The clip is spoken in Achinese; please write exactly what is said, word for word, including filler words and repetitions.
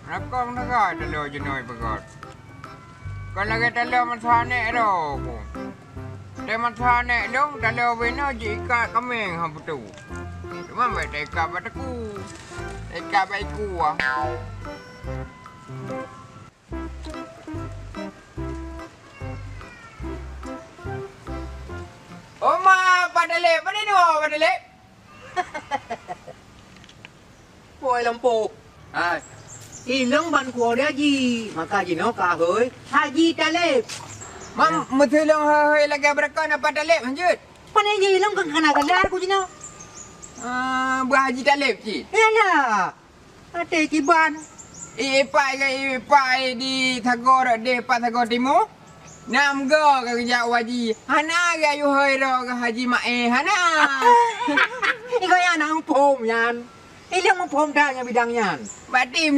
Nakong sagai taloe jinoe peugöt. Kon lagèe taloe masa nèk droe ku. Teuh masa nèk lôn taloe binoe jiikat kaméng han peutu. Teuma bèk taikat bak teku. Taikat bak iku ah. Oma, Pak Taleb, pane nyoe Pak Taleb? Woi, lampôh. Hai. Ilong ban kuwoe di haji, maka jinoe ka hôi Haji Taleb. Mam, meuteulong hôi lagèe beureukat na Pak Taleb hanjeuet. Pane jih ilong kan hana sadar ku jinoe. Ah, bah Haji Taleb cit. Yalah. Até kiban. Ipai ke ipai di Sagoe Rot deh Pak Sagoe Timu. Nam go ka geujak u haji. Hana geuyue hôi droe keu Haji Mae, hana. Igoe nyan na muphom nyan. Ilong muphom that nyan bidang nyan. Batim